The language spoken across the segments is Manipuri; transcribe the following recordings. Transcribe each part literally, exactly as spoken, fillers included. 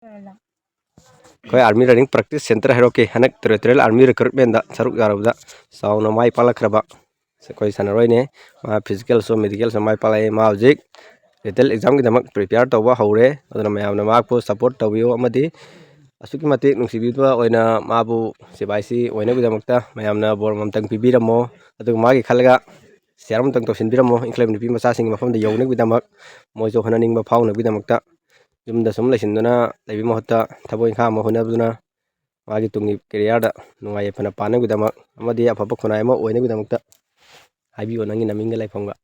ꯑꯩꯈꯣꯏ Army Running Practice Centre ꯍꯩꯔꯣꯛꯀꯤ ꯍꯟꯗꯛ Territorial Army Recruitmentꯗ ꯁꯔꯨꯛ ꯌꯥꯔꯨꯕꯗ ꯆꯥꯎꯅ ꯃꯥꯏ ꯄꯥꯛꯂꯛꯈ꯭ꯔꯕ ꯑꯩꯈꯣꯏ ꯁꯥꯟꯅꯔꯣꯏꯅꯦ꯫ ꯃꯥ physicalꯁꯨ medicalꯁꯨ ꯃꯥꯏ ꯄꯥꯛꯂꯛꯑꯦ꯫ ꯃꯥ ꯍꯧꯖꯤꯛ written examꯒꯤꯗꯃꯛ prepare ꯇꯧꯕ ꯍꯧꯔꯦ꯫ ꯑꯗꯨꯅ ꯃꯌꯥꯝꯅ ꯃꯍꯥꯛꯄꯨ support ꯇꯧꯕꯤꯌꯨ, ꯑꯃꯗꯤ ꯑꯁꯨꯛꯀꯤ ꯃꯇꯤꯛ ꯅꯨꯡꯁꯤꯕꯤꯕ ꯑꯣꯏꯅ ꯃꯥꯕꯨ ꯁꯤꯐꯥꯏꯁꯤ ꯑꯣꯏꯅꯕꯒꯤꯗꯃꯛꯇ ꯃꯌꯥꯝꯅ ꯕꯣꯔ ꯑꯃꯇꯪ ꯄꯤꯕꯤꯔꯝꯃꯣ꯫ ꯑꯗꯨꯒ ꯃꯥꯒꯤ ꯈꯜꯂꯒ share ꯑꯃꯇꯪ ꯇꯧꯁꯤꯟꯕꯤꯔꯝꯃꯣ, ꯏꯟꯈꯠꯂꯛꯏꯕ ꯅꯨꯄꯤ ꯃꯆꯥꯁꯤꯡꯒꯤ ꯃꯐꯝꯗ ꯌꯧꯅꯕꯒꯤꯗꯃꯛ, ꯃꯣꯏꯁꯨ ꯍꯣꯠꯅꯅꯤꯡꯕ ꯐꯥꯎꯅꯕꯒꯤꯗꯃꯛꯇ꯫ ꯌꯨꯝꯗ ꯁꯨꯝ ꯂꯩꯁꯤꯟꯗꯨꯅ ꯂꯩꯕꯒꯤ ꯃꯍꯨꯠꯇ ꯊꯕꯛ ꯏꯪꯈꯥꯡ ꯑꯃ ꯍꯣꯠꯅꯗꯨꯅ ꯃꯥꯒꯤ ꯇꯨꯡꯒꯤ careerꯗ ꯅꯨꯡꯉꯥꯏ ꯌꯥꯏꯐꯅ ꯄꯥꯟꯅꯕꯒꯤꯗꯃꯛ ꯑꯃꯗꯤ ꯑꯐꯕ ꯈꯨꯟꯅꯥꯏ ꯑꯃ ꯑꯣꯏꯅꯕꯒꯤꯗꯃꯛꯇ ꯍꯥꯏꯕꯤꯌꯣ, ꯅꯪꯒꯤ ꯅꯃꯤꯡꯒ ꯂꯩꯐꯝꯒ꯫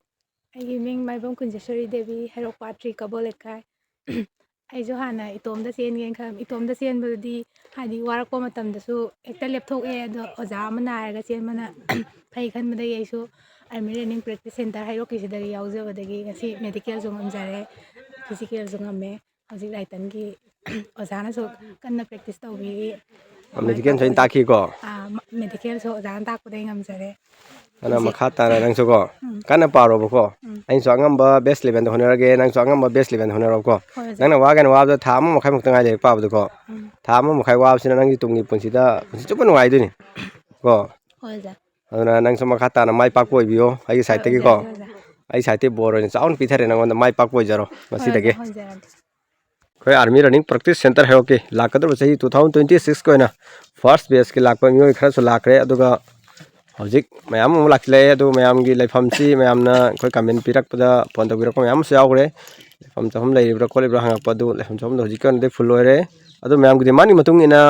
ꯑꯩꯒꯤ ꯃꯤꯡ ꯃꯥꯏꯕꯝ ꯀꯨꯟꯖꯦꯁꯣꯔꯤ ꯗꯦꯕꯤ, ꯍꯩꯔꯣꯛ ꯄꯥꯠ three ꯀꯕꯣ ꯂꯩꯀꯥꯏ꯫ ꯑꯩꯁꯨ ꯍꯥꯟꯅ ꯏꯇꯣꯝꯗ ꯆꯦꯟꯒꯦꯅ ꯈꯜꯂꯝ-, ꯏꯇꯣꯝꯗ ꯆꯦꯟꯕꯗꯨꯗꯤ ꯍꯥꯏꯗꯤ ꯋꯥꯔꯛꯄ ꯃꯇꯝꯗꯁꯨ ꯍꯦꯛꯇ ꯂꯦꯞꯊꯣꯛꯑꯦ꯫ ꯑꯗꯣ ꯑꯣꯖꯥ ꯑꯃ ꯅꯥꯏꯔꯒ ꯆꯦꯟꯕꯅ ꯐꯩ ꯈꯟꯕꯗꯒꯤ ꯑꯩꯁꯨ Army Running Practice Centre ꯍꯩꯔꯣꯛꯀꯤꯁꯤꯗꯒꯤ ꯌꯥꯎꯖꯕꯗꯒꯤ ꯉꯁꯤ medicalꯁꯨ ꯉꯝꯖꯔꯦ, physicalꯁꯨ ꯉꯝꯃꯦ꯫ ꯍꯧꯖꯤꯛ writtenꯒꯤ ꯑꯣꯖꯥꯅꯁꯨ ꯀꯟꯅ practice ꯇꯧꯕꯤꯔꯤ꯫ Medicalꯁꯨ ꯑꯩꯅ ꯇꯥꯛꯈꯤꯀꯣ? ꯑꯥ, ꯃ-, medicalꯁꯨ ꯑꯣꯖꯥꯅ ꯇꯥꯛꯄꯗꯒꯤ ꯉꯝꯖꯔꯦ꯫ ꯑꯗꯨꯅ ꯍꯧꯖꯤꯛ ꯃꯈꯥ ꯇꯥꯅ ꯅꯪꯁꯨꯀꯣ, ꯎꯝ꯫ ꯀꯟꯅ ꯄꯥꯔꯣꯕꯀꯣ꯫ ꯎꯝ꯫ ꯑꯩꯅꯁꯨ ꯑꯉꯝꯕ best elevenꯗ ꯍꯣꯠꯅꯔꯒꯦ, ꯅꯪꯁꯨ ꯑꯉꯝꯕ best elevenꯗ ꯍꯣꯠꯅꯔꯣꯀꯣ꯫ ꯍꯣꯏ, ꯑꯣꯖꯥ꯫ ꯅꯪꯅ ꯋꯥꯒꯅ ꯋꯥꯕꯗ ꯊꯥ ꯑꯃ ꯃꯈꯥꯏꯃꯨꯛꯇ ꯉꯥꯏ ꯂꯥꯏꯔꯤꯛ ꯄꯥꯕꯗꯀꯣ꯫ ꯎꯝ꯫ ꯊꯥ ꯑꯃ ꯃꯈꯥꯏ ꯋꯥꯕꯁꯤꯅ ꯅꯪꯒꯤ ꯇꯨꯡꯒꯤ ꯄꯨꯟꯁꯤꯗ ꯄꯨꯟꯁꯤ ꯆꯨꯞꯄ ꯅꯨꯡꯉꯥꯏꯗꯣꯏꯅꯤ ꯀꯣ꯫ ꯍꯣꯏ, ꯑꯣꯖꯥ꯫ ꯑꯗꯨꯅ ꯅꯪꯁꯨ ꯃꯈꯥ ꯇꯥꯅ ꯃꯥꯏ ꯄꯥꯛꯄ ꯑꯣꯏꯕꯤꯌꯣ ꯑꯩꯒꯤ ꯍꯣꯏ, sideꯇꯒꯤꯀꯣ꯫ ꯑꯣꯖꯥ, ꯍꯣꯏ, ꯑꯣꯖꯥ꯫ ꯑꯩ sideꯇꯒꯤ ꯕꯣꯔ ꯑꯣꯏꯅ ꯆꯥꯎꯅ ꯄꯤꯊꯔꯦ ꯅꯪꯉꯣꯟꯗ, ꯃꯥꯏ ꯄꯥꯛꯄ ꯑꯣꯏꯖꯔꯣ ꯍꯣꯏ, ꯉꯁꯤꯗꯒꯤ꯫ ꯑꯣꯖꯥ, ꯍꯣꯠꯅꯖꯔꯒꯦ꯫ ꯑꯩꯈꯣꯏ Army Running Practice Centre ꯍꯩꯔꯣꯛꯀꯤ ꯂꯥꯛꯀꯗꯧꯔꯤꯕ ꯆꯍꯤ two thousand twenty sixꯀꯤ ꯑꯣꯏꯅ first batchꯀꯤ ꯂꯥꯛꯄ ꯃꯤꯑꯣꯏ ꯈꯔꯁꯨ ꯂꯥꯛꯈ꯭ꯔꯦ꯫ ꯑꯗꯨꯒ ꯍꯧꯖꯤꯛ ꯃꯌꯥꯝ ꯑꯃ ꯂꯥꯛꯁꯤꯜꯂꯛꯑꯦ꯫ ꯑꯗꯨ ꯃꯌꯥꯝꯒꯤ ꯂꯩꯐꯝꯁꯤ ꯃꯌꯥꯝꯅ ꯑꯩꯈꯣꯏ comment ꯄꯤꯔꯛꯄꯗ, phone ꯇꯧꯕꯤꯔꯛꯄ ꯃꯌꯥꯝ ꯑꯃꯁꯨ ꯌꯥꯎꯈ꯭ꯔꯦ꯫ ꯂꯩꯐꯝ ꯆꯥꯐꯝ ꯂꯩꯔꯤꯕ꯭ꯔꯥ ꯈꯣꯠꯂꯤꯕ꯭ꯔꯥ ꯍꯪꯉꯛꯄ ꯑꯗꯨ, ꯂꯩꯐꯝ ꯆꯥꯐꯝꯗꯣ ꯍꯧꯖꯤꯛꯀꯤ ꯑꯣꯏꯅꯗꯤ full ꯑꯣꯏꯔꯦ꯫ ꯑꯗꯨ ꯃꯌꯥꯝꯒꯤ demandꯀꯤ ꯃꯇꯨꯡ ꯏꯟꯅ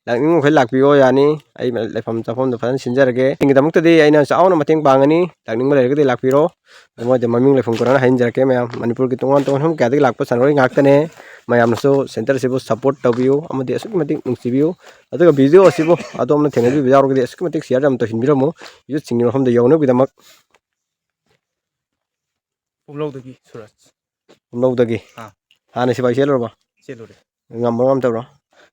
ꯂꯥꯛꯅꯤꯡꯕ ꯃꯈꯩ ꯂꯥꯛꯄꯤꯌꯣ, ꯌꯥꯅꯤ꯫ ꯑꯩ ꯂꯩꯐꯝ ꯆꯥꯐꯝꯗꯣ ꯐꯖꯅ ꯁꯤꯟꯖꯔꯒꯦ꯫ ꯑꯩꯒꯤꯗꯃꯛꯇꯗꯤ ꯑꯩꯅ ꯆꯥꯎꯅ ꯃꯇꯦꯡ ꯄꯥꯡꯒꯅꯤ꯫ ꯂꯥꯛꯅꯤꯡꯕ ꯂꯩꯔꯒꯗꯤ ꯂꯥꯛꯄꯤꯔꯣ꯫ ꯃꯣꯏꯗ ꯃꯃꯤꯡ ꯂꯩꯐꯝ ꯀꯣꯟꯅꯅ ꯍꯥꯏꯖꯔꯛꯀꯦ ꯃꯌꯥꯝ꯫ ꯃꯅꯤꯄꯨꯔꯒꯤ ꯇꯣꯉꯥꯟ ꯇꯣꯉꯥꯟꯕ ꯃꯐꯝ ꯀꯌꯥꯗꯒꯤ ꯂꯥꯛꯄ ꯁꯥꯟꯅꯔꯣꯏ ꯉꯥꯛꯇꯅꯦ꯫ ꯃꯌꯥꯝꯅꯁꯨ centreꯁꯤꯕꯨ support ꯇꯧꯕꯤꯌꯨ ꯑꯃꯗꯤ ꯑꯁꯨꯛꯀꯤ ꯃꯇꯤꯛ ꯅꯨꯡꯁꯤꯕꯤꯌꯨ꯫ ꯑꯗꯨꯒ video ꯑꯁꯤꯕꯨ ꯑꯗꯣꯝꯅ ꯊꯦꯡꯅꯕꯤꯕ ꯌꯥꯎꯔꯒꯗꯤ ꯑꯁꯨꯛꯀꯤ ꯃꯇꯤꯛ share ꯌꯥꯝ ꯇꯧꯁꯤꯟꯕꯤꯔꯝꯃꯨ꯫ Youthꯁꯤꯡꯒꯤ ꯃꯐꯝꯗ ꯌꯧꯅꯕꯒꯤꯗꯃꯛ꯫ ꯄꯨꯝꯂꯧꯗꯒꯤ ꯁꯨꯔꯖ꯫ ꯄꯨꯝꯂꯧꯗꯒꯤ꯫ ꯑꯥ꯫ ꯍꯥꯟꯅ ꯁꯤꯐꯥꯏ ꯆꯦꯜꯂꯨꯔꯕ? ꯆꯦꯜꯂꯨꯔꯦ꯫ ꯉꯝꯕ꯭ꯔꯣ ꯉꯝꯗꯕ꯭ꯔꯣ?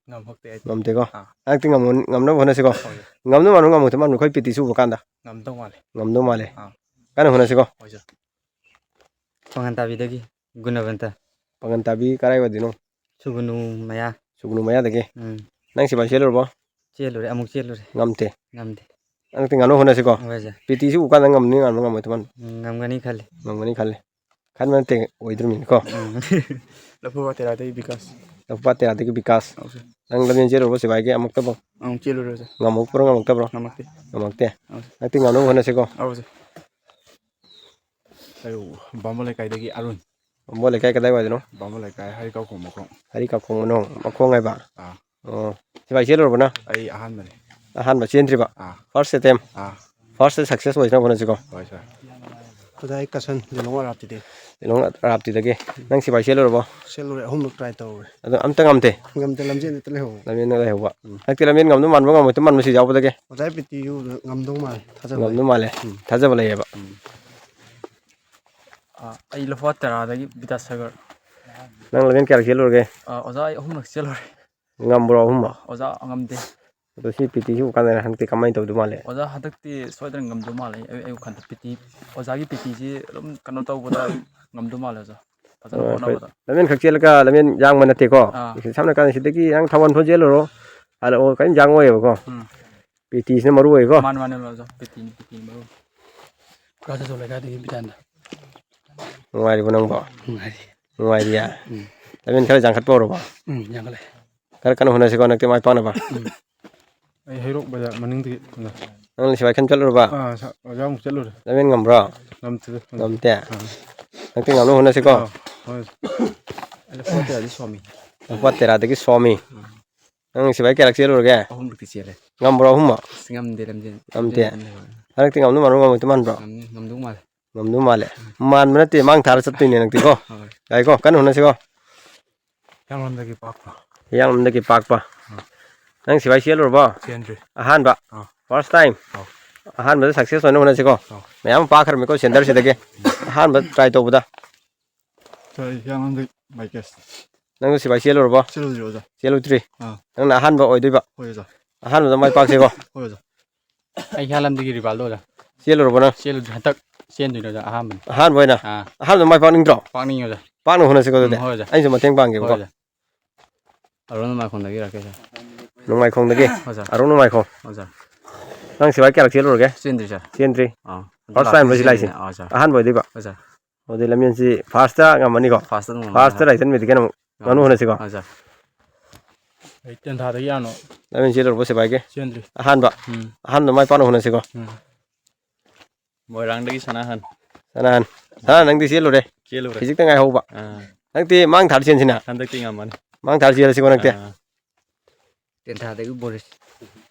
ꯉꯝꯃꯛꯇꯦ ꯑꯩꯗꯤ꯫ ꯉꯝꯗꯦꯀꯣ? ꯑꯥ꯫ ꯍꯟꯗꯛꯇꯤ ꯉꯝꯃꯨ-, ꯉꯝꯅꯕ ꯍꯣꯠꯅꯁꯤꯀꯣ꯫ ꯍꯣꯏ꯫ ꯉꯝꯅꯕ ꯍꯣꯠꯅ ꯉꯝꯃꯣꯏꯗ ꯃꯥ ꯑꯩꯈꯣꯏ PT ꯁꯨꯕ ꯀꯥꯟꯗ꯫ ꯉꯝꯗꯧ ꯃꯥꯜꯂꯦ꯫ ꯉꯝꯗꯧ ꯃꯥꯜꯂꯦ꯫ ꯑꯥ꯫ ꯀꯟꯅ ꯍꯣꯠꯅꯁꯤꯀꯣ꯫ ꯍꯣꯏ, ꯁꯥꯔ꯫ ꯄꯥꯉꯟ ꯇꯥꯕꯤꯗꯒꯤ ꯒꯨꯅꯕꯟꯇ꯫ ꯄꯥꯉꯟ ꯇꯥꯕꯤ ꯀꯔꯥꯏ ꯋꯥꯏꯗꯩꯅꯣ? ꯁꯨꯒꯨꯅꯨ ꯃꯌꯥ꯫ ꯁꯨꯒꯨꯅꯨ ꯃꯌꯥꯗꯒꯤ꯫ ꯎꯝ꯫ ꯅꯪ ꯁꯤꯐꯥꯏ ꯆꯦꯜꯂꯨꯔꯕꯣ? ꯆꯦꯜꯂꯨꯔꯦ, ꯑꯃꯨꯛ ꯆꯦꯜꯂꯨꯔꯦ꯫ ꯉꯝꯗꯦ? ꯉꯝꯗꯦ꯫ ꯍꯟꯗꯛꯇꯤ ꯉꯝꯅꯕ ꯍꯣꯠꯅꯁꯤꯀꯣ꯫ ꯍꯣꯏ, ꯑꯣꯖꯥ꯫ ꯄꯤ ꯇꯤꯁꯤ ꯎꯀꯥꯟꯗ ꯉꯝꯅꯤ, ꯉꯝꯅꯤ, ꯉꯝꯃꯣꯏ ꯇꯨꯃꯟ꯫ ꯎꯝ, ꯉꯝꯒꯅꯤ ꯈꯜꯂꯤ꯫ ꯉꯝꯒꯅꯤ ꯈꯜꯂꯤ꯫ ꯈꯟꯕ ꯅꯠꯇꯦ, ꯑꯣꯏꯗ꯭ꯔꯃꯤꯅꯤꯀꯣ꯫ ꯎꯝ꯫ ꯂꯐꯨ ꯇꯦꯔꯥꯗꯒꯤ ꯕꯤꯀꯥꯁ꯫ ꯂꯐꯨ ꯇꯦꯔꯥꯗꯒꯤ ꯕꯤꯀꯥꯁ꯫ ꯑꯧ, ꯁꯦ꯫ ꯅꯪ ꯂꯝꯖꯦꯟ ꯆꯦꯜꯂꯨꯔꯕꯣ ꯁꯤꯐꯥꯏꯒꯤ ꯑꯃꯨꯛꯇꯕꯣ? ꯑꯃꯨꯛ ꯆꯦꯜꯂꯨꯔꯦ, ꯑꯣꯖꯥ꯫ ꯉꯝꯃꯛꯄ꯭ꯔꯣ, ꯉꯝꯃꯛꯇꯕ꯭ꯔꯣ? ꯉꯝꯃꯛꯇꯦ꯫ ꯉꯝꯃꯛꯇꯦ? ꯑꯧ, ꯁꯦ꯫ ꯍꯟꯗꯛꯇꯤ ꯉꯝꯅꯕ ꯍꯣꯠꯅꯁꯤꯀꯣ꯫ ꯑꯧ, ꯁꯦ꯫ ꯑꯩ ꯕꯥꯃꯣꯟ ꯂꯩꯀꯥꯏꯗꯒꯤ ꯑꯔꯨꯟ꯫ ꯕꯥꯃꯣꯟ ꯂꯩꯀꯥꯏ ꯀꯗꯥꯏꯋꯥꯏꯗꯅꯣ? ꯕꯥꯃꯣꯟ ꯂꯩꯀꯥꯏ ꯍꯔꯤꯀꯥꯎꯈꯣꯡ ꯃꯈꯣꯡ꯫ ꯍꯔꯤꯀꯥꯎꯈꯣꯡ ꯃꯅꯨꯡ, ꯃꯈꯣꯡ ꯍꯥꯏꯕ? ꯑꯥ꯫ ꯑꯣ꯫ ꯁꯤꯐꯥꯏ ꯆꯦꯜꯂꯨꯔꯕ ꯅꯪ? ꯑꯩ ꯑꯍꯥꯟꯕꯅꯦ꯫ ꯑꯍꯥꯟꯕ ꯆꯦꯟꯗ꯭ꯔꯤꯕ? ꯑꯥ꯫ First attempt? ꯑꯥ꯫ First ꯇ success ꯑꯣꯏꯅꯕ ꯍꯣꯠꯅꯁꯤꯀꯣ꯫ ꯍꯣꯏ, ꯁꯥꯔ꯫ ꯑꯣꯖꯥ, ꯑꯩ ꯀꯁꯟ, ꯂꯤꯂꯣꯡ ꯑꯔꯥꯞꯇꯤꯗꯒꯤ꯫ ꯂꯤꯂꯣꯡ ꯑꯔꯥꯞꯇꯤꯗꯒꯤ꯫ ꯅꯪ ꯁꯤꯐꯥꯏ ꯆꯦꯜꯂꯨꯔꯕꯣ? ꯆꯦꯜꯂꯨꯔꯦ, ꯑꯍꯨꯝꯂꯛ try ꯇꯧꯔꯨꯔꯦ꯫ ꯑꯗꯣ ꯑꯝꯇ ꯉꯝꯗꯦ? ꯉꯝꯗꯦ, ꯂꯝꯖꯦꯟꯗ ꯍꯦꯛꯇ ꯂꯩꯍꯧꯕ꯫ ꯂꯝꯖꯦꯟꯗ ꯂꯩꯍꯧꯕ꯫ ꯎꯝ꯫ ꯍꯟꯗꯛꯇꯤ ꯂꯝꯖꯦꯟ ꯉꯝꯗꯧ ꯃꯥꯟꯕ ꯉꯝꯃꯣꯏꯗꯧ ꯃꯥꯟꯕ ꯁꯤ ꯌꯥꯎꯕꯗꯒꯤ? ꯑꯣꯖꯥ, ꯄꯤ ꯇꯤꯁꯨ ꯉꯝꯗꯧ ꯃꯥꯜꯂꯦ, ꯊꯥꯖꯕ ꯂꯩ꯫ ꯉꯝꯗꯧ ꯃꯥꯜꯂꯦ? ꯎꯝ꯫ ꯊꯥꯖꯕ ꯂꯩꯌꯦꯕ? ꯎꯝ꯫ ꯑꯥ, ꯑꯩ ꯂꯨꯄꯥ ꯇꯔꯥꯗꯒꯤ ꯕꯤꯗ꯭ꯌꯥꯁꯥꯒꯔ꯫ ꯅꯪ ꯂꯝꯖꯦꯟ ꯀꯌꯥꯔꯛ ꯆꯦꯜꯂꯨꯔꯒꯦ? ꯑꯥ, ꯑꯣꯖꯥ, ꯑꯩ ꯑꯍꯨꯝꯂꯛ ꯆꯦꯜꯂꯨꯔꯦ꯫ ꯉꯝꯕ꯭ꯔꯣ ꯑꯍꯨꯝꯃꯛ? ꯑꯣꯖꯥ, ꯉꯝꯗꯦ꯫ ꯑꯗꯣ ꯁꯤ ꯄꯤ ꯇꯤꯁꯤ ꯎꯀꯥꯟꯗ ꯍꯟꯗꯛꯇꯤ ꯀꯃꯥꯏꯅ ꯇꯧꯗꯣꯏ ꯃꯥꯜꯂꯦ? ꯑꯣꯖꯥ, ꯍꯟꯗꯛꯇꯤ ꯁꯣꯏꯗꯅ ꯉꯝꯗꯧ ꯃꯥꯜꯂꯦ꯫ ꯑꯩ, ꯑꯩ ꯋꯥꯈꯜꯗ ꯄꯤ ꯇꯤ, ꯑꯣꯖꯥꯒꯤ ꯄꯤ ꯇꯤꯁꯤ ꯑꯗꯨꯝ ꯀꯩꯅꯣ ꯇꯧꯕꯗ ꯉꯝꯗꯧ ꯃꯥꯜꯂꯦ, ꯑꯣꯖꯥ꯫ ꯐꯖꯅ ꯑꯣ, ꯍꯣꯠꯅꯕꯗ꯫ ꯂꯝꯖꯦꯟ ꯈꯛ ꯆꯦꯜꯂꯒ ꯂꯝꯖꯦꯟ ꯌꯥꯡꯕ ꯅꯠꯇꯦꯀꯣ? ꯑꯥ꯫ ꯁꯝꯅ ꯍꯥꯏꯔꯀꯥꯟꯗ ꯁꯤꯗꯒꯤ ꯅꯪ ꯊꯥꯕꯜ ꯐꯥꯎ ꯆꯦꯜꯂꯨꯔꯣ, ꯍꯜꯂꯛꯑꯣ, ꯀꯔꯤꯝ ꯌꯥꯡꯉꯣꯏꯕꯀꯣ? ꯎꯝ꯫ ꯄꯤ ꯇꯤꯁꯤꯅ ꯃꯔꯨ ꯑꯣꯏꯀꯣ? ꯃꯥꯅꯦ, ꯃꯥꯅꯦ, ꯑꯣꯖꯥ꯫ ꯄꯤ ꯇꯤꯅꯤ, ꯄꯤ ꯇꯤꯅꯤ ꯃꯔꯨ ꯑꯣꯏ꯫ ꯀꯥ ꯆꯥꯆꯧ ꯂꯩꯀꯥꯏꯗꯒꯤ ꯕꯤꯗꯥꯟꯗ꯫ ꯅꯨꯡꯉꯥꯏꯔꯤꯕꯣ ꯅꯪꯕꯣ? ꯅꯨꯡꯉꯥꯏꯔꯤ꯫ ꯅꯨꯡꯉꯥꯏꯔꯤꯌꯦ? ꯎꯝ꯫ ꯂꯝꯖꯦꯟ ꯈꯔ ꯌꯥꯡꯈꯠꯄ ꯍꯧꯔꯕꯣ? ꯎꯝ, ꯌꯥꯡꯈꯠꯂꯦ꯫ ꯈꯔ ꯀꯟꯅ ꯍꯣꯠꯅꯁꯤꯀꯣ ꯍꯟꯗꯛꯇꯤ ꯃꯥꯏ ꯄꯥꯛꯅꯕ꯫ ꯎꯝ꯫ ꯑꯩ ꯍꯩꯔꯣꯛ ꯕꯖꯥꯔ ꯃꯅꯤꯡꯗꯒꯤ꯫ ꯅꯪ ꯁꯤꯐꯥꯏ ꯈꯟ ꯆꯠꯂꯨꯔꯕ? ꯑꯥ, ꯁꯥ-, ꯑꯣꯖꯥ ꯑꯃꯨꯛ ꯆꯠꯂꯨꯔꯦ꯫ ꯂꯝꯖꯦꯟ ꯉꯝꯕ꯭ꯔꯣ? ꯉꯝꯗꯦꯗ꯫ ꯉꯝꯗꯦ? ꯑꯥ꯫ ꯍꯟꯗꯛꯇꯤ ꯉꯝꯅꯕ ꯍꯣꯠꯅꯁꯤꯀꯣ꯫ ꯑꯥ, ꯍꯣꯏ꯫ ꯑꯩ ꯂꯨꯄꯥ ꯇꯦꯔꯥꯗꯤ ꯁꯣꯝꯃꯤ꯫ ꯂꯨꯄꯥ ꯇꯦꯔꯥꯗꯒꯤ ꯁꯣꯝꯃꯤ꯫ ꯎꯝ꯫ ꯅꯪ ꯁꯤꯐꯥꯏ ꯀꯌꯥꯔꯛ ꯆꯦꯜꯂꯨꯔꯒꯦ? ꯑꯍꯨꯝꯂꯛꯇꯤ ꯆꯦꯜꯂꯦ꯫ ꯉꯝꯕ꯭ꯔꯣ ꯑꯍꯨꯝꯃꯛ? ꯑꯁ, ꯉꯝꯗꯦ ꯂꯝꯖꯦꯟ꯫ ꯉꯝꯗꯦ? ꯂꯝꯖꯦꯟ ꯉꯝꯗꯦ꯫ ꯍꯟꯗꯛꯇꯤ ꯉꯝꯗꯧ ꯃꯥꯟꯕ꯭ꯔꯣ ꯉꯝꯃꯣꯏꯗꯧ ꯃꯥꯟꯕ꯭ꯔꯣ? ꯉꯝꯅꯤ, ꯉꯝꯗꯧ ꯃꯥꯜꯂꯦ꯫ ꯉꯝꯗꯧ ꯃꯥꯜꯂꯦ꯫ ꯎꯝ꯫ ꯃꯥꯟꯕ ꯅꯠꯇꯦ, ꯃꯥꯡ ꯊꯥꯔ ꯆꯠꯇꯣꯏꯅꯦ ꯅꯪꯗꯤꯀꯣ꯫ ꯍꯣꯏ꯫ ꯌꯥꯏꯀꯣ, ꯀꯟꯅ ꯍꯣꯠꯅꯁꯤꯀꯣ꯫ ꯍꯤꯌꯥꯡꯂꯝꯗꯒꯤ ꯄꯥꯛꯄ꯫ ꯍꯤꯌꯥꯡꯂꯝꯗꯒꯤ ꯄꯥꯛꯄ꯫ ꯑꯥ꯫ ꯅꯪ ꯁꯤꯐꯥꯏ ꯆꯦꯜꯂꯨꯔꯕꯣ? ꯆꯦꯟꯗ꯭ꯔꯤ꯫ ꯑꯍꯥꯟꯕ? ꯑꯥ꯫ First time? ꯑꯥꯎ꯫ ꯑꯍꯥꯟꯕꯗ success ꯑꯣꯏꯅꯕ ꯍꯣꯠꯅꯁꯤꯀꯣ꯫ ꯑꯥꯎ꯫ ꯃꯌꯥꯝ ꯑꯃ ꯄꯥꯛꯈ꯭ꯔꯕꯅꯤꯀꯣ centreꯁꯤꯗꯒꯤ꯫ ꯑꯍꯥꯟꯕ try ꯇꯧꯕꯗ꯫ ꯁꯥꯔ, ꯑꯩ ꯍꯤꯌꯥꯡꯂꯝꯗꯒꯤ ꯃꯥꯏꯀꯦꯁ꯫ ꯅꯪꯁꯨ ꯁꯤꯐꯥꯏ ꯆꯦꯜꯂꯨꯔꯕꯣ? ꯆꯦꯜꯂꯨꯗ꯭ꯔꯤ, ꯑꯣꯖꯥ꯫ ꯆꯦꯜꯂꯨꯗ꯭ꯔꯤ? ꯑꯥ꯫ ꯅꯪꯅ ꯑꯍꯥꯟꯕ ꯑꯣꯏꯗꯣꯏꯕ? ꯍꯣꯏ, ꯑꯣꯖꯥ꯫ ꯑꯍꯥꯟꯕꯗ ꯃꯥꯏ ꯄꯥꯛꯁꯤꯀꯣ꯫ ꯍꯣꯏ, ꯑꯣꯖꯥ꯫ ꯑꯩ ꯍꯤꯌꯥꯡꯂꯝꯗꯒꯤ ꯔꯤꯕꯥꯜꯗꯣ, ꯑꯣꯖꯥ꯫ ꯆꯦꯜꯂꯨꯔꯕꯣ ꯅꯪ? ꯆꯦꯜꯂꯨꯗ꯭ꯔꯤ, ꯍꯟꯗꯛ ꯆꯦꯟꯗꯣꯏꯅꯦ, ꯑꯣꯖꯥ, ꯑꯍꯥꯟꯕꯅꯤ꯫ ꯑꯍꯥꯟꯕ ꯑꯣꯏꯅ? ꯑꯥ꯫ ꯑꯍꯥꯟꯕꯗ ꯃꯥꯏ ꯄꯥꯛꯅꯤꯡꯗ꯭ꯔꯣ? ꯄꯥꯛꯅꯤꯡꯉꯤ, ꯑꯣꯖꯥ꯫ ꯄꯥꯛꯅ ꯍꯣꯠꯅꯁꯤꯀꯣ ꯑꯗꯨꯗꯤ꯫ ꯎꯝ, ꯍꯣꯏ, ꯑꯣꯖꯥ꯫ ꯑꯩꯁꯨ ꯃꯇꯦꯡ ꯄꯥꯡꯒꯦꯕꯀꯣ꯫ ꯍꯣꯏ, ꯑꯣꯖꯥ꯫ ꯑꯔꯣꯟ ꯅꯣꯡꯃꯥꯏꯈꯣꯡꯗꯒꯤ ꯔꯥꯀꯦꯁ꯫ ꯅꯣꯡꯃꯥꯏꯈꯣꯡꯗꯒꯤ? ꯑꯣ, ꯁꯥꯔ꯫ ꯑꯔꯣꯟ ꯅꯣꯡꯃꯥꯏꯈꯣꯡ꯫ ꯑꯣ, ꯁꯥꯔ꯫ ꯅꯪ ꯁꯤꯐꯥꯏ ꯀꯌꯥꯔꯛ ꯆꯦꯜꯂꯨꯔꯒꯦ? ꯆꯦꯟꯗ꯭ꯔꯤ, ꯁꯥꯔ꯫ ꯆꯦꯟꯗ꯭ꯔꯤ? ꯑꯥ꯫ First time ꯂꯣ ꯁꯤ ꯂꯥꯛꯏꯁꯦ? ꯑꯥ, ꯁꯥꯔ꯫ ꯑꯍꯥꯟꯕ ꯑꯣꯏꯗꯣꯏꯕ? ꯑꯣ, ꯁꯥꯔ꯫ ꯑꯗꯨꯗꯤ ꯂꯝꯖꯦꯟꯁꯤ first ꯇ ꯉꯝꯃꯅꯤꯀꯣ? First ꯇ ꯑꯗꯨꯝ ꯉꯝꯃꯅꯤ, first ꯇ ꯁꯥꯔ꯫ ꯂꯥꯏꯆꯟꯕꯤꯗꯤ ꯀꯩꯅꯣ ꯉꯝꯃꯅꯤ, ꯉꯝꯅ ꯍꯣꯠꯅꯁꯤꯀꯣ? ꯑꯥ, ꯁꯥꯔ꯫ ꯑꯩ ꯇꯦꯟꯊꯥꯗꯒꯤ ꯌꯥꯅꯣ꯫ ꯂꯝꯖꯦꯟ ꯆꯦꯜꯂꯨꯔꯕꯣ ꯁꯤꯐꯥꯏꯒꯤ? ꯆꯦꯟꯗ꯭ꯔꯤ꯫ ꯑꯍꯥꯟꯕ? ꯎꯝ꯫ ꯑꯍꯥꯟꯕ ꯃꯥꯏ ꯄꯥꯛꯅ ꯍꯣꯠꯅꯁꯤꯀꯣ? ꯎꯝ꯫ ꯃꯣꯏꯔꯥꯡꯗꯒꯤ ꯁꯅꯥꯍꯟ꯫ ꯁꯅꯥꯍꯟ꯫ ꯁꯅꯥꯍꯟ, ꯅꯪꯗꯤ ꯆꯦꯜꯂꯨꯔꯦ? ꯆꯦꯜꯂꯨꯔꯦ꯫ ꯍꯧꯖꯤꯛꯇ ꯉꯥꯏꯍꯧꯕ꯫ ꯑꯥ꯫ ꯍꯟꯗꯛꯇꯤ ꯃꯥꯡ ꯊꯥꯔ ꯆꯦꯟꯁꯤꯅ? ꯍꯟꯗꯛꯇꯤ ꯉꯝꯃꯅꯤ꯫ ꯃꯥꯡ ꯊꯥꯔ ꯆꯦꯜꯂꯁꯤꯀꯣ ꯍꯟꯗꯛꯇꯤ? ꯑꯥ꯫ ꯇꯦꯟꯊꯥꯗꯒꯤ ꯕꯣꯔꯤꯁ꯫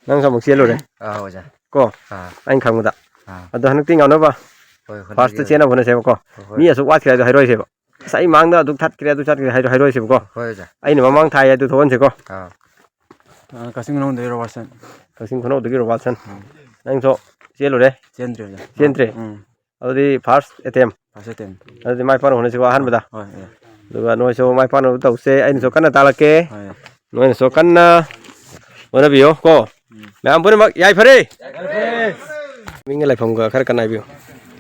ꯅꯪꯁꯨ ꯑꯃꯨꯛ ꯆꯦꯜꯂꯨꯔꯦ? ꯑꯥ, ꯑꯣꯖꯥ꯫ ꯀꯣ? ꯑꯥ꯫ ꯑꯩꯅ ꯈꯪꯕꯗ꯫ ꯑꯥ꯫ ꯑꯗꯣ ꯍꯟꯗꯛꯇꯤ ꯉꯝꯅꯕ ꯍꯣꯏ, ꯍꯣꯠꯅꯒꯦ, first ꯇ ꯑꯣꯖꯥ꯫ ꯆꯦꯟꯅꯕ ꯍꯣꯠꯅꯁꯦꯕꯀꯣ꯫ ꯍꯣꯏ, ꯍꯣꯏ꯫ ꯃꯤ ꯑꯁꯨꯛ ꯋꯥꯠꯈ꯭ꯔꯦ ꯍꯥꯏꯗꯣ ꯍꯥꯏꯔꯛꯑꯣꯏꯁꯦꯕ꯫ ꯑꯁ, ꯑꯩ ꯃꯥꯡꯗ ꯑꯗꯨꯛ ꯊꯠꯈ꯭ꯔꯦ, ꯑꯗꯨ ꯊꯠꯈ꯭ꯔꯦ ꯍꯥꯏꯗꯣ ꯍꯥꯏꯔꯛꯑꯣꯏꯁꯦꯕꯀꯣ꯫ ꯍꯣꯏ, ꯑꯣꯖꯥ꯫ ꯑꯩꯅ ꯃꯃꯥꯡ ꯊꯥꯏ ꯍꯥꯏꯗꯣ ꯊꯣꯛꯍꯟꯁꯦꯀꯣ꯫ ꯑꯥ꯫ ꯑ, ꯀꯛꯆꯤꯡ ꯈꯨꯅꯧꯗꯒꯤ ꯔꯣꯕꯥꯔꯠꯁꯟ꯫ ꯀꯛꯆꯤꯡ ꯈꯨꯅꯧꯗꯒꯤ ꯔꯣꯕꯥꯔꯠꯁꯟ꯫ ꯎꯝ꯫ ꯅꯪꯁꯨ ꯆꯦꯜꯂꯨꯔꯦ? ꯆꯦꯟꯗ꯭ꯔꯤ, ꯑꯣꯖꯥ꯫ ꯆꯦꯟꯗ꯭ꯔꯤ? ꯎꯝ꯫ ꯑꯗꯨꯗꯤ first attempt꯫ First attempt꯫ ꯑꯗꯨꯗꯤ ꯃꯥꯏ ꯄꯥꯛꯅꯕ ꯍꯣꯠꯅꯁꯤꯀꯣ ꯑꯍꯥꯟꯕꯗ꯫ ꯍꯣꯏ, ꯍꯣꯏ꯫ ꯑꯗꯨꯒ ꯅꯣꯏꯁꯨ ꯃꯥꯏ ꯄꯥꯛꯅꯕ ꯇꯧꯁꯦ, ꯑꯩꯅꯁꯨ ꯎꯝ꯫ ꯀꯟꯅ ꯇꯥꯛꯂꯛꯀꯦ꯫ ꯍꯣꯏ꯫ ꯅꯣꯏꯅꯁꯨ ꯀꯟꯅ ꯍꯣꯠꯅꯕꯤꯌꯣ ꯀꯣ꯫ ꯎꯝ꯫ ꯃꯌꯥꯝ ꯄꯨꯝꯅꯃꯛ ꯌꯥꯏꯐꯔꯦ꯫ ꯌꯥꯏꯐꯔꯦ꯫ ꯃꯤꯡꯒ ꯂꯩꯐꯝꯒ ꯈꯔ ꯀꯟꯅ ꯍꯥꯏꯕꯤꯌꯨ꯫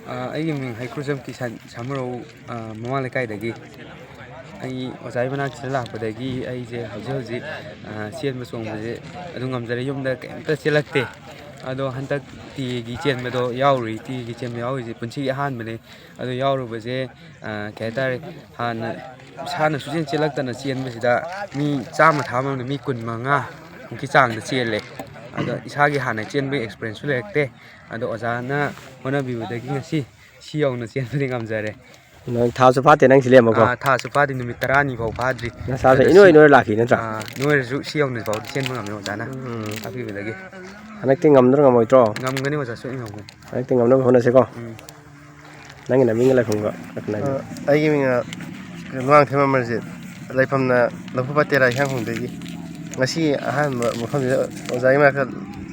ꯑ, ꯑꯩꯒꯤ ꯃꯤꯡ ꯍꯩꯀ꯭ꯔꯨꯖꯝ ꯀꯤꯁꯟ ꯁꯥꯃꯨꯔꯧ, ꯑ, ꯃꯃꯥꯡ ꯂꯩꯀꯥꯏꯗꯒꯤ꯫ ꯑꯩ ꯑꯣꯖꯥꯒꯤ ꯃꯅꯥꯛꯁꯤꯗ ꯂꯥꯛꯄꯗꯒꯤ ꯑꯩꯁꯦ ꯍꯧꯖꯤꯛ ꯍꯧꯖꯤꯛ, ꯑ, ꯆꯦꯟꯕ ꯆꯣꯡꯕꯁꯦ ꯑꯗꯨꯝ ꯉꯝꯖꯔꯦ꯫ ꯌꯨꯝꯗ ꯀꯩꯝꯇ ꯆꯦꯜꯂꯛꯇꯦ꯫ ꯑꯗꯣ ꯍꯟꯗꯛ ꯇꯤ ꯑꯦꯒꯤ ꯆꯦꯟꯕꯗꯣ ꯌꯥꯎꯔꯨꯏ꯫ ꯇꯤ ꯑꯦꯒꯤ ꯆꯦꯟꯕ ꯌꯥꯎꯔꯤꯁꯦ ꯄꯨꯟꯁꯤꯒꯤ ꯑꯍꯥꯟꯕꯅꯦ꯫ ꯑꯗꯣ ꯌꯥꯎꯔꯨꯕꯁꯦ, ꯑ, ꯀꯩ ꯍꯥꯏꯇꯥꯔꯦ, ꯍꯥꯟꯅ ꯏꯁꯥꯅ ꯁꯨꯛꯆꯦꯟ ꯆꯦꯜꯂꯛꯇꯅ ꯆꯦꯟꯕꯁꯤꯗ ꯃꯤ ꯆꯥꯝꯃ ꯊꯥꯕ ꯃꯅꯨꯡꯗ ꯃꯤ ꯀꯨꯟ ꯃꯉꯥ ꯃꯨꯛꯀꯤ ꯆꯥꯡꯗ ꯆꯦꯜꯂꯦ꯫ ꯑꯗꯣ ꯏꯁꯥꯒꯤ ꯍꯥꯟꯅ ꯆꯦꯟꯕꯒꯤ experience ꯁꯨ ꯂꯩꯔꯛꯇꯦ꯫ ꯑꯗꯣ ꯑꯣꯖꯥꯅ ꯍꯣꯠꯅꯕꯤꯕꯗꯒꯤ ꯉꯁꯤ ꯁꯤ ꯌꯧꯅ ꯆꯦꯟꯕꯗꯤ ꯉꯝꯖꯔꯦ꯫ ꯅꯪ ꯊꯥꯁꯨ ꯐꯥꯠꯇꯦ ꯅꯪ ꯁꯤ ꯂꯦꯝꯕꯀꯣ? ꯑꯥ, ꯊꯥꯁꯨ ꯐꯥꯗꯦ, ꯅꯨꯃꯤꯠ ꯇꯔꯥꯅꯤ ꯐꯥꯎ ꯐꯥꯗ꯭ꯔꯤ꯫ ꯅꯁꯥꯁꯦ ꯑꯗꯣ ꯏꯅꯣꯏ ꯁꯤ ꯅꯣꯏꯔ ꯂꯥꯛꯈꯤ ꯅꯠꯇ꯭ꯔꯥ? ꯑꯥ, ꯅꯣꯏꯔꯁꯨ ꯁꯤ ꯌꯧꯅ ꯐꯥꯎꯗꯤ ꯆꯦꯟꯕ ꯉꯝꯃꯦ ꯑꯣꯖꯥꯅ ꯎꯝ꯫ ꯇꯥꯛꯄꯤꯕꯗꯒꯤ꯫ ꯍꯟꯗꯛꯇꯤ ꯉꯝꯗ꯭ꯔꯣ ꯉꯝꯃꯣꯏꯗ꯭ꯔꯣ? ꯉꯝꯒꯅꯤ ꯑꯣꯖꯥ, ꯁꯣꯏꯗꯅ ꯉꯝꯒꯅꯤ꯫ ꯍꯟꯗꯛꯇꯤ ꯉꯝꯅꯕ ꯍꯣꯠꯅꯁꯤꯀꯣ꯫ ꯎꯝ꯫ ꯅꯪꯒꯤ ꯅꯃꯤꯡꯒ ꯂꯩꯐꯝꯒ ꯈꯔ ꯈꯟꯅꯕꯤꯌꯨ꯫ ꯑ, ꯑꯩꯒꯤ ꯃꯤꯡꯅ ꯂꯨꯋꯥꯡꯊꯦꯝ ꯑꯃꯔꯖꯤꯠ, ꯂꯩꯐꯝꯅ ꯂꯐꯨꯄꯥꯠ ꯇꯦꯔꯥ ꯍꯤꯌꯥꯡꯈꯣꯡꯗꯒꯤ꯫ ꯉꯁꯤ ꯑꯍꯥꯟꯕ ꯃꯐꯝꯁꯤꯗ ꯑꯣꯖꯥꯒꯤ ꯃꯅꯥꯛꯇ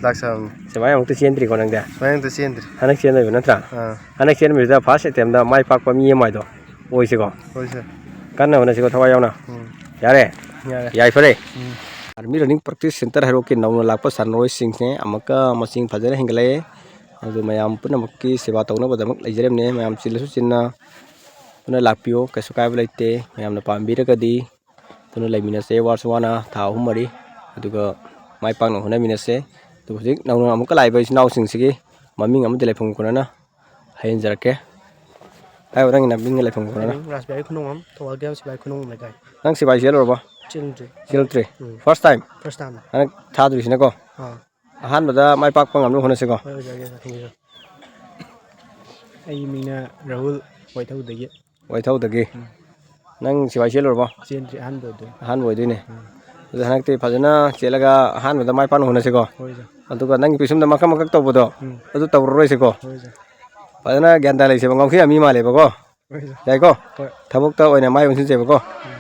ꯂꯥꯛꯆꯕꯅꯤ꯫ ꯁꯨꯃꯥꯏꯅ ꯑꯃꯨꯛꯇ ꯆꯦꯟꯗ꯭ꯔꯤꯀꯣ ꯅꯪꯗꯤ? ꯁꯨꯃꯥꯏꯅ ꯑꯃꯨꯛꯇ ꯆꯦꯟꯗ꯭ꯔꯤ꯫ ꯍꯟꯗꯛ ꯆꯦꯟꯗꯣꯏꯕ ꯅꯠꯇ꯭ꯔꯥ? ꯑꯥ꯫ ꯍꯟꯗꯛ ꯆꯦꯟꯕꯁꯤꯗ first attempt ꯇ ꯃꯥꯏ ꯄꯥꯛꯄ ꯃꯤ ꯑꯃ ꯍꯥꯏꯗꯣ ꯑꯣꯏꯁꯤꯀꯣ꯫ ꯍꯣꯏ, ꯁꯥꯔ꯫ ꯀꯟꯅ ꯍꯣꯠꯅꯁꯤꯀꯣ, ꯊꯋꯥꯏ ꯌꯥꯎꯅ꯫ ꯎꯝ꯫ ꯌꯥꯔꯦ? ꯌꯥꯔꯦ꯫ ꯌꯥꯏꯐꯔꯦ꯫ ꯎꯝ꯫ Army Running Practice Centre ꯍꯩꯔꯣꯛꯀꯤ ꯅꯧꯅ ꯂꯥꯛꯄ ꯁꯥꯟꯅꯔꯣꯏꯁꯤꯡꯁꯦ ꯑꯃꯨꯛꯀ ꯃꯁꯤꯡ ꯐꯖꯅ ꯍꯦꯟꯒꯠꯂꯛꯑꯦ꯫ ꯑꯗꯨ ꯃꯌꯥꯝ ꯄꯨꯝꯅꯃꯛꯀꯤ ꯁꯦꯕꯥ ꯇꯧꯅꯕꯗꯃꯛ ꯂꯩꯖꯔꯤꯕꯅꯦ꯫ ꯃꯌꯥꯝ ꯆꯤꯜꯂꯁꯨ ꯆꯤꯟꯅ ꯄꯨꯟꯅ ꯂꯥꯛꯄꯤꯌꯨ, ꯀꯩꯁꯨ ꯀꯥꯏꯕ ꯂꯩꯇꯦ꯫ ꯃꯌꯥꯝꯅ ꯄꯥꯝꯕꯤꯔꯒꯗꯤ ꯄꯨꯟꯅ ꯂꯩꯃꯤꯟꯅꯁꯦ, ꯋꯥꯔꯁꯨ ꯋꯥꯅ ꯊꯥ ꯑꯍꯨꯝ ꯃꯔꯤ, ꯑꯗꯨꯒ ꯃꯥꯏ ꯄꯥꯛꯅ ꯍꯣꯠꯅꯃꯤꯟꯅꯁꯦ꯫ ꯑꯗꯨꯒ ꯍꯧꯖꯤꯛ ꯅꯧꯅ ꯑꯃꯨꯛꯀ ꯂꯥꯛꯏꯕ ꯏꯆꯤꯟ ꯏꯅꯥꯎꯁꯤꯡꯁꯤꯒꯤ ꯃꯃꯤꯡ ꯑꯃꯗꯤ ꯂꯩꯐꯝ ꯀꯣꯟꯅꯅ ꯍꯥꯏꯍꯟꯖꯔꯛꯀꯦ꯫ ꯍꯥꯏꯌꯣ, ꯅꯪꯒꯤ ꯃꯃꯤꯡꯒ ꯂꯩꯐꯝ ꯀꯣꯟꯅꯅ꯫ ꯑꯩ ꯃꯤꯡ ꯔꯥꯖꯕꯤꯍꯥꯔꯤ ꯈꯨꯅꯣꯡꯉꯝ, ꯊꯧꯕꯥꯜ ꯀꯦꯝ ꯁꯤꯕꯥꯏ ꯈꯨꯅꯣꯡꯉꯝ ꯂꯩꯀꯥꯏ꯫ ꯅꯪ ꯁꯤꯕꯥꯏ ꯆꯦꯜꯂꯨꯔꯕꯣ? ꯆꯦꯟꯗ꯭ꯔꯤ꯫ ꯆꯦꯜꯂꯛꯇ꯭ꯔꯤ? ꯎꯝ꯫ First time? First time꯫ ꯍꯟꯗꯛ ꯊꯥꯗꯣꯏꯁꯤꯅꯀꯣ? ꯑꯥ꯫ ꯑꯍꯥꯟꯕꯗ ꯃꯥꯏ ꯄꯥꯛꯄ ꯉꯝꯅꯕ ꯍꯣꯠꯅꯁꯤꯀꯣ꯫ ꯍꯣꯏ, ꯍꯣꯏ, ꯌꯥꯏ, ꯌꯥꯏ, ꯊꯦꯡꯀ꯭ꯌꯨ, ꯁꯥꯔ꯫ ꯑꯩꯒꯤ ꯃꯤꯡꯅ ꯔꯥꯍꯨꯜ, ꯋꯥꯏꯊꯧꯗꯒꯤ꯫ ꯋꯥꯏꯊꯧꯗꯒꯤ꯫ ꯎꯝ꯫ ꯅꯪ ꯁꯤꯕꯥꯏ ꯆꯦꯜꯂꯨꯔꯕꯣ? ꯆꯦꯟꯗ꯭ꯔꯤ, ꯑꯍꯥꯟꯕ ꯑꯣꯏꯗꯣꯏꯅꯤ꯫ ꯑꯍꯥꯟꯕ ꯑꯣꯏꯗꯣꯏꯅꯦ꯫ ꯎꯝ꯫ ꯑꯗꯨ ꯍꯟꯗꯛꯇꯤ ꯐꯖꯅ ꯆꯦꯜꯂꯒ ꯑꯍꯥꯟꯕꯗ ꯃꯥꯏ ꯄꯥꯛꯅ ꯍꯣꯠꯅꯁꯤꯀꯣ꯫ ꯍꯣꯏ, ꯁꯥꯔ꯫ ꯑꯗꯨꯒ ꯅꯪꯒꯤ ꯄꯤꯁꯨꯝꯗ ꯃꯀꯛ ꯃꯀꯛ ꯇꯧꯕꯗꯣ, ꯎꯝ꯫ ꯑꯗꯨ ꯇꯧꯔꯔꯣꯏꯁꯤꯀꯣ꯫ ꯍꯣꯏ, ꯁꯥꯔ꯫ ꯐꯖꯅ ꯒ꯭ꯌꯥꯟ ꯇꯥ ꯂꯩꯁꯦꯕ, ꯉꯥꯎꯁꯤꯟꯅꯕ ꯃꯤ ꯃꯥꯜꯂꯦꯕꯀꯣ꯫ ꯍꯣꯏ, ꯁꯥꯔ꯫ ꯌꯥꯏꯀꯣ? ꯍꯣꯏ꯫ ꯊꯕꯛꯇ ꯑꯣꯏꯅ ꯃꯥꯏ ꯑꯣꯟꯁꯤꯟꯁꯦꯕꯀꯣ꯫ ꯎꯝ꯫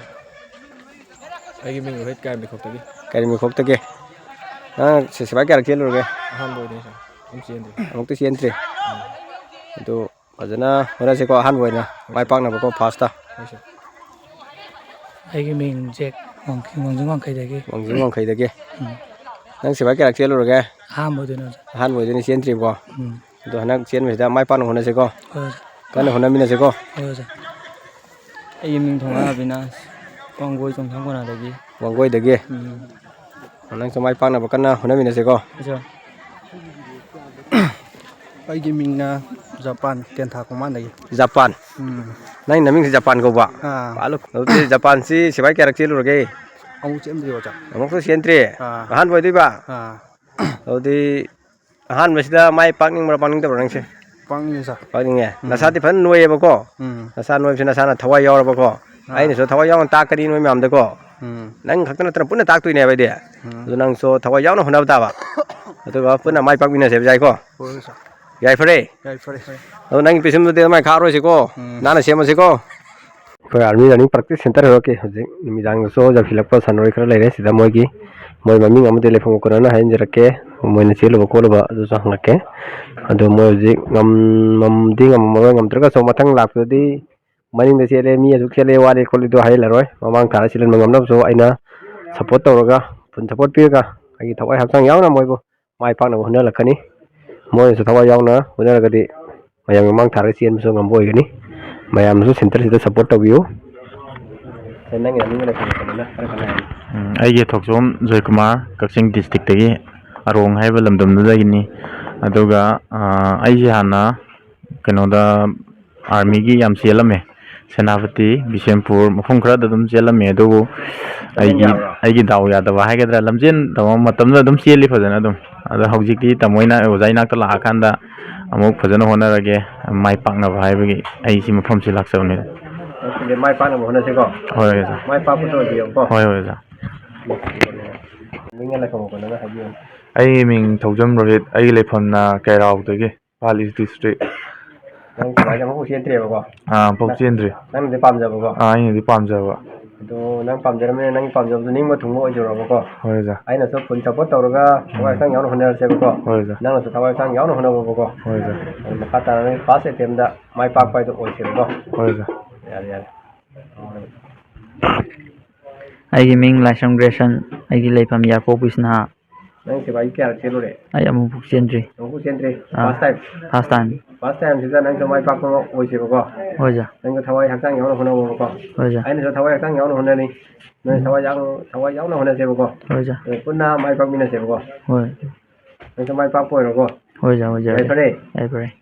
ꯑꯩꯒꯤ ꯃꯤꯡ ꯔꯣꯍꯤꯠ ꯀꯥꯏꯔꯦꯝꯕꯤꯈꯣꯛꯇꯒꯤ꯫ ꯀꯥꯏꯔꯦꯝꯕꯤꯈꯣꯛꯇꯒꯤ꯫ ꯅꯪ ꯁꯤ-, ꯁꯤꯕꯥꯏ ꯀꯌꯥꯔꯛ ꯆꯦꯜꯂꯨꯔꯒꯦ? ꯑꯍꯥꯟꯕ ꯑꯣꯏꯗꯣꯏꯅꯤ, ꯁꯥꯔ꯫ ꯑꯗꯨꯝ ꯆꯦꯟꯗ꯭ꯔꯤ꯫ ꯑꯃꯨꯛꯇꯤ ꯆꯦꯟꯗ꯭ꯔꯤ꯫ ꯎꯝ꯫ ꯑꯗꯨ ꯐꯖꯅ ꯍꯣꯠꯅꯁꯤꯀꯣ, ꯑꯍꯥꯟꯕ ꯑꯣꯏꯅ ꯃꯥꯏ ꯄꯥꯛꯅꯕꯀꯣ, first꯫ ꯍꯣꯏ, ꯁꯥꯔ꯫ ꯑꯩꯒꯤ ꯃꯤꯡ ꯖꯦꯛ ꯋꯥꯡꯈꯩ-, ꯋꯥꯡꯖꯤꯡ ꯋꯥꯡꯈꯩꯗꯒꯤ꯫ ꯋꯥꯡꯖꯤꯡ ꯋꯥꯡꯈꯩꯗꯒꯤ꯫ ꯎꯝ꯫ ꯅꯪ ꯁꯤꯕꯥꯏ ꯀꯌꯥꯔꯛ ꯆꯦꯜꯂꯨꯔꯒꯦ? ꯑꯍꯥꯟꯕ ꯑꯣꯏꯗꯣꯏꯅꯦ, ꯑꯣꯖꯥ꯫ ꯑꯍꯥꯟꯕ ꯑꯣꯏꯗꯣꯏꯅꯦ, ꯆꯦꯟꯗ꯭ꯔꯤꯕꯀꯣ? ꯎꯝ꯫ ꯑꯗꯣ ꯍꯟꯗꯛ ꯆꯦꯟꯕꯁꯤꯗ ꯃꯥꯏ ꯄꯥꯛꯅ ꯍꯣꯠꯅꯁꯤꯀꯣ꯫ ꯍꯣꯏ, ꯑꯣꯖꯥ꯫ ꯀꯟꯅ ꯍꯣꯠꯅꯃꯤꯟꯅꯁꯤꯀꯣ꯫ ꯍꯣꯏ, ꯑꯣꯖꯥ꯫ ꯑꯩꯒꯤ ꯃꯤꯡ ꯊꯣꯡꯉꯥ ꯑꯕꯤꯅꯥꯁ, ꯋꯥꯡꯒꯣꯏ ꯆꯣꯡꯊꯥꯝ ꯀꯣꯅꯥꯗꯒꯤ꯫ ꯋꯥꯡꯒꯣꯏꯗꯒꯤ꯫ ꯎꯝ꯫ ꯅꯪꯁꯨ ꯃꯥꯏ ꯄꯥꯛꯅꯕ ꯀꯟꯅ ꯍꯣꯠꯅꯃꯤꯟꯅꯁꯤꯀꯣ꯫ ꯍꯣꯏ, ꯁꯥꯔ꯫ ꯑꯩꯒꯤ ꯃꯤꯡꯅ ꯖꯄꯥꯟ, ꯇꯦꯟꯊꯥ ꯈꯣꯡꯕꯥꯟꯗꯒꯤ꯫ ꯖꯄꯥꯟ? ꯎꯝ꯫ ꯅꯪ ꯅꯃꯤꯡꯁꯤ ꯖꯄꯥꯟ ꯀꯧꯕ? ꯑꯥ꯫ ꯄꯥꯜꯂꯨ꯫ ꯑꯗꯨꯗꯤ ꯖꯄꯥꯟꯁꯤ ꯁꯤꯕꯥꯏ ꯀꯌꯥꯔꯛ ꯆꯦꯜꯂꯨꯔꯒꯦ? ꯑꯃꯨꯛ ꯆꯦꯟꯗ꯭ꯔꯤ, ꯑꯣꯖꯥ꯫ ꯑꯃꯨꯛꯁꯨ ꯆꯦꯟꯗ꯭ꯔꯤ? ꯑꯥ꯫ ꯑꯍꯥꯟꯕ ꯑꯣꯏꯗꯣꯏꯕ? ꯑꯥ꯫ ꯑꯗꯨꯗꯤ ꯑꯍꯥꯟꯕꯁꯤꯗ ꯃꯥꯏ ꯄꯥꯛꯅꯤꯡꯕ꯭ꯔꯥ ꯄꯥꯛꯅꯤꯡꯗꯕ꯭ꯔꯥ ꯅꯪꯁꯦ? ꯄꯥꯛꯅꯤꯡꯉꯤ, ꯁꯥꯔ꯫ ꯄꯥꯛꯅꯤꯡꯉꯦ? ꯎꯝ꯫ ꯅꯁꯥꯗꯤ ꯐꯖꯅ ꯅꯣꯏꯌꯦꯕꯀꯣ? ꯎꯝ꯫ ꯅꯁꯥ ꯅꯣꯏꯕꯁꯤ ꯅꯁꯥꯅ ꯊꯋꯥꯏ ꯌꯥꯎꯔꯕꯀꯣ? ꯑꯥ꯫ ꯑꯩꯅꯁꯨ ꯊꯋꯥꯏ ꯌꯥꯎꯅ ꯇꯥꯛꯀꯅꯤ ꯅꯣꯏ ꯃꯌꯥꯝꯗꯀꯣ? ꯎꯝ꯫ ꯅꯪ ꯈꯛꯇ ꯅꯠꯇꯅ ꯄꯨꯟꯅ ꯇꯥꯛꯇꯣꯏꯅꯦꯕ ꯑꯩꯗꯤ꯫ ꯎꯝ꯫ ꯑꯗꯨ ꯅꯪꯁꯨ ꯊꯋꯥꯏ ꯌꯥꯎꯅ ꯍꯣꯠꯅꯕ ꯇꯥꯕ꯫ ꯑꯗꯨꯒ ꯄꯨꯟꯅ ꯃꯥꯏ ꯄꯥꯛꯃꯤꯟꯅꯁꯦꯕ, ꯌꯥꯏꯀꯣ? ꯍꯣꯏ, ꯁꯥꯔ꯫ ꯌꯥꯏꯐꯔꯦ? ꯌꯥꯏꯐꯔꯦ, ꯁꯥꯔ꯫ ꯑꯗꯣ ꯅꯪꯒꯤ ꯄꯤꯁꯨꯝꯗꯨꯗꯤ ꯑꯗꯨꯃꯥꯏꯅ ꯈꯥꯛꯑꯔꯣꯏꯁꯤꯀꯣ? ꯎꯝ꯫ ꯅꯥꯟꯅ ꯁꯦꯝꯃꯁꯤꯀꯣ? ꯑꯩꯈꯣꯏ Army Running Practice Centre ꯍꯧꯔꯛꯀꯦ꯫ ꯍꯧꯖꯤꯛ ꯅꯨꯃꯤꯗꯥꯡꯗꯁꯨ ꯌꯧꯁꯤꯜꯂꯛꯄ ꯁꯥꯟꯅꯔꯣꯏ ꯈꯔ ꯂꯩꯔꯦ ꯁꯤꯗ, ꯃꯣꯏꯒꯤ, ꯃꯣꯏ ꯃꯃꯤꯡ ꯑꯃꯗꯤ ꯂꯩꯐꯝ ꯀꯣꯟꯅꯅ ꯍꯥꯏꯍꯟꯖꯔꯛꯀꯦ, ꯃꯣꯏꯅ ꯆꯦꯜꯂꯨꯕ ꯈꯣꯠꯂꯨꯕ ꯑꯗꯨꯁꯨ ꯍꯪꯂꯛꯀꯦ꯫ ꯑꯗꯣ ꯃꯣꯏ ꯍꯧꯖꯤꯛ ꯉꯝꯗꯤ ꯉꯝꯃꯝꯃꯔꯣꯏ, ꯉꯝꯗ꯭ꯔꯒꯁꯨ ꯃꯊꯪ ꯂꯥꯛꯄꯗꯗꯤ ꯃꯅꯤꯡꯗ ꯆꯦꯜꯂꯦ, ꯃꯤ ꯑꯁꯨꯛ ꯆꯦꯜꯂꯦ, ꯋꯥꯠꯂꯦ ꯈꯣꯠꯂꯦꯗꯣ ꯍꯥꯏꯍꯜꯂꯔꯣꯏ꯫ ꯃꯃꯥꯡ ꯊꯥꯗ ꯆꯦꯜꯍꯟꯕ ꯉꯝꯅꯕꯁꯨ ꯑꯩꯅ support ꯇꯧꯔꯒ, full support ꯄꯤꯔꯒ, ꯑꯩꯒꯤ ꯊꯋꯥꯏ ꯍꯛꯆꯥꯡ ꯌꯥꯎꯅ ꯃꯣꯏꯕꯨ ꯃꯥꯏ ꯄꯥꯛꯅꯕ ꯍꯣꯠꯅꯍꯜꯂꯛꯀꯅꯤ꯫ ꯃꯣꯏꯅꯁꯨ ꯊꯋꯥꯏ ꯌꯥꯎꯅ ꯍꯣꯠꯅꯔꯒꯗꯤ ꯃꯌꯥꯝꯒꯤ ꯃꯃꯥꯡ ꯊꯥꯔꯒ ꯆꯦꯟꯕꯁꯨ ꯉꯝꯕ ꯑꯣꯏꯒꯅꯤ꯫ ꯃꯌꯥꯝꯅꯁꯨ centre ꯁꯤꯗ support ꯇꯧꯕꯤꯌꯨ꯫ ꯅꯪꯒꯤ ꯑꯅꯤꯡꯕ ꯂꯩꯐꯝ ꯈꯔ ꯈꯟꯅ ꯍꯥꯏꯌꯨ꯫ ꯎꯝ, ꯑꯩꯒꯤ ꯊꯣꯛꯆꯣꯝ ꯖꯣꯏꯀꯨꯃꯥꯔ, ꯀꯛꯆꯤꯡ ꯗꯤꯁꯇ꯭ꯔꯤꯛꯇꯒꯤ, ꯑꯔꯣꯡ ꯍꯥꯏꯕ ꯂꯝꯗꯝꯗꯨꯗꯒꯤꯅꯤ꯫ ꯑꯗꯨꯒ, ꯑ, ꯑꯩꯁꯦ ꯍꯥꯟꯅ ꯀꯩꯅꯣꯗ ꯑꯥꯔꯃꯤꯒꯤ ꯌꯥꯝ ꯆꯦꯜꯂꯝꯃꯦ꯫ ꯁꯦꯅꯥꯄꯇꯤ, ꯕꯤꯁꯦꯝꯄꯨꯔ, ꯃꯐꯝ ꯈꯔꯗ ꯑꯗꯨꯝ ꯆꯦꯜꯂꯝꯃꯦ꯫ ꯑꯗꯨꯕꯨ ꯑꯩꯒꯤ, ꯌꯥꯕ꯭ꯔꯣ? ꯑꯩꯒꯤ ꯗꯥꯎ ꯌꯥꯗꯕ ꯍꯥꯏꯒꯗ꯭ꯔꯥ, ꯂꯝꯖꯦꯟ ꯇꯧꯕ ꯃꯇꯝꯗ ꯑꯗꯨꯝ ꯆꯦꯜꯂꯤ ꯐꯖꯅ ꯑꯗꯨꯝ꯫ ꯑꯗꯣ ꯍꯧꯖꯤꯛꯇꯤ ꯇꯥꯃꯣ ꯍꯣꯏꯅ ꯑꯣꯖꯥ ꯏꯅꯥꯛꯇ ꯂꯥꯛꯑꯀꯥꯟꯗ ꯑꯃꯨꯛ ꯐꯖꯅ ꯍꯣꯠꯅꯔꯒꯦ, ꯃꯥꯏ ꯄꯥꯛꯅꯕ ꯍꯥꯏꯕꯒꯤ ꯑꯩ ꯁꯤ ꯃꯐꯝꯁꯤ ꯂꯥꯛꯆꯕꯅꯤꯗ꯫ ꯑꯗꯨꯗꯤ ꯃꯥꯏ ꯄꯥꯛꯅꯕ ꯍꯣꯠꯅꯁꯤꯀꯣ꯫ ꯍꯣꯏ, ꯑꯣꯖꯥ꯫ ꯃꯥꯏ ꯄꯥꯛꯄꯁꯨ ꯑꯣꯏꯕꯤꯌꯨꯀꯣ꯫ ꯍꯣꯏ, ꯍꯣꯏ, ꯑꯣꯖꯥ꯫ ꯃꯤꯡ ꯑꯃ ꯂꯩꯐꯝ ꯀꯣꯟꯅꯅ ꯍꯥꯏꯕꯤꯌꯨ꯫ ꯑꯩꯒꯤ ꯃꯤꯡ ꯊꯧꯖꯝ ꯔꯣꯍꯤꯠ, ꯑꯩꯒꯤ ꯂꯩꯐꯝꯅ ꯀꯩꯔꯥꯎꯗꯒꯤ, ꯏꯝꯐꯥꯜ ꯏꯁ ꯗꯤꯁꯇ꯭ꯔꯤꯛ꯫ ꯅꯪ ꯀꯃꯥꯏꯅ ꯑꯃꯨꯛꯐꯥꯎ ꯆꯦꯟꯗ꯭ꯔꯤꯕꯀꯣ? ꯑꯥ, ꯑꯃꯨꯛꯐꯥꯎ ꯅꯪ, ꯆꯦꯟꯗ꯭ꯔꯤ꯫ ꯅꯪꯅꯗꯤ ꯄꯥꯝꯖꯕꯀꯣ? ꯑꯥ, ꯑꯩꯅꯗꯤ ꯄꯥꯝꯖꯕ꯫ ꯑꯗꯣ ꯅꯪ ꯄꯥꯝꯖꯔꯕꯅꯤꯅ ꯅꯪꯒꯤ ꯄꯥꯝꯖꯕꯗꯨ ꯅꯤꯡꯕ ꯊꯨꯡꯕ ꯑꯣꯏꯖꯔꯣꯕꯀꯣ꯫ ꯍꯣꯏ, ꯑꯣꯖꯥ꯫ ꯑꯩꯅꯁꯨ full support ꯇꯧꯔꯒ ꯊꯋꯥꯏ ꯎꯝ꯫ ꯍꯛꯆꯥꯡ ꯌꯥꯎꯅ ꯍꯣꯠꯅꯔꯁꯦꯕꯀꯣ꯫ ꯍꯣꯏ, ꯑꯣꯖꯥ꯫ ꯅꯪꯅꯁꯨ ꯊꯋꯥꯏ ꯍꯛꯆꯥꯡ ꯌꯥꯎꯅ ꯍꯣꯠꯅꯧꯕꯀꯣ꯫ ꯍꯣꯏ, ꯑꯣꯖꯥ꯫ ꯑꯗꯨ ꯃꯈꯥ ꯇꯥꯅ ꯅꯪ first attempt ꯗ ꯃꯥꯏ ꯄꯥꯛꯄ ꯍꯥꯏꯗꯣ ꯑꯣꯏꯁꯦꯕꯀꯣ꯫ ꯍꯣꯏ, ꯑꯣꯖꯥ꯫ ꯌꯥꯔꯦ, ꯌꯥꯔꯦ꯫ ꯑꯩꯒꯤ ꯃꯤꯡ ꯂꯥꯏꯁ꯭ꯔꯝ ꯒ꯭ꯔꯦꯁꯟ, ꯑꯩꯒꯤ ꯂꯩꯐꯝ ꯌꯥꯏꯔꯤꯄꯣꯛ ꯕꯤꯁꯅꯥ꯫ ꯅꯪ ꯁꯤꯐꯥꯏ ꯀꯌꯥꯔꯛ ꯆꯦꯜꯂꯨꯔꯦ? ꯑꯩ ꯑꯃꯨꯛꯐꯥꯎ ꯆꯦꯟꯗ꯭ꯔꯤ꯫ ꯑꯃꯨꯛꯐꯥꯎ ꯆꯦꯟꯗ꯭ꯔꯤ? ꯑꯥ, first time? First time꯫ First time ꯁꯤꯗ ꯅꯪꯁꯨ ꯃꯥꯏ ꯄꯥꯛꯄ ꯑꯃ ꯑꯣꯏꯁꯦꯕꯀꯣ꯫ ꯍꯣꯏ, ꯑꯣꯖꯥ꯫ ꯅꯪꯁꯨ ꯊꯋꯥꯏ ꯍꯛꯆꯥꯡ ꯌꯥꯎꯅ ꯍꯣꯠꯅꯧꯕꯀꯣ꯫ ꯍꯣꯏ, ꯑꯣꯖꯥ꯫ ꯑꯩꯅꯁꯨ ꯊꯋꯥꯏ ꯍꯛꯆꯥꯡ ꯌꯥꯎꯅ ꯍꯣꯠꯅꯅꯤ꯫ ꯅꯣꯏ ꯎꯝ꯫ ꯊꯋꯥꯏ ꯌꯥꯎ-, ꯊꯋꯥꯏ ꯌꯥꯎꯅ ꯍꯣꯠꯅꯁꯦꯕꯀꯣ꯫ ꯍꯣꯏ, ꯑꯣꯖꯥ꯫ ꯑꯗꯨ ꯄꯨꯟꯅ ꯃꯥꯏ ꯄꯥꯛꯃꯤꯟꯅꯁꯦꯕꯀꯣ꯫ ꯍꯣꯏ꯫ ꯅꯪꯁꯨ ꯃꯥꯏ ꯄꯥꯛꯄ ꯑꯣꯏꯔꯣꯀꯣ꯫ ꯍꯣꯏ, ꯑꯣꯖꯥ, ꯍꯣꯏ, ꯑꯣꯖꯥ, ꯌꯥꯏꯐꯔꯦ꯫ ꯌꯥꯏꯐꯔꯦ꯫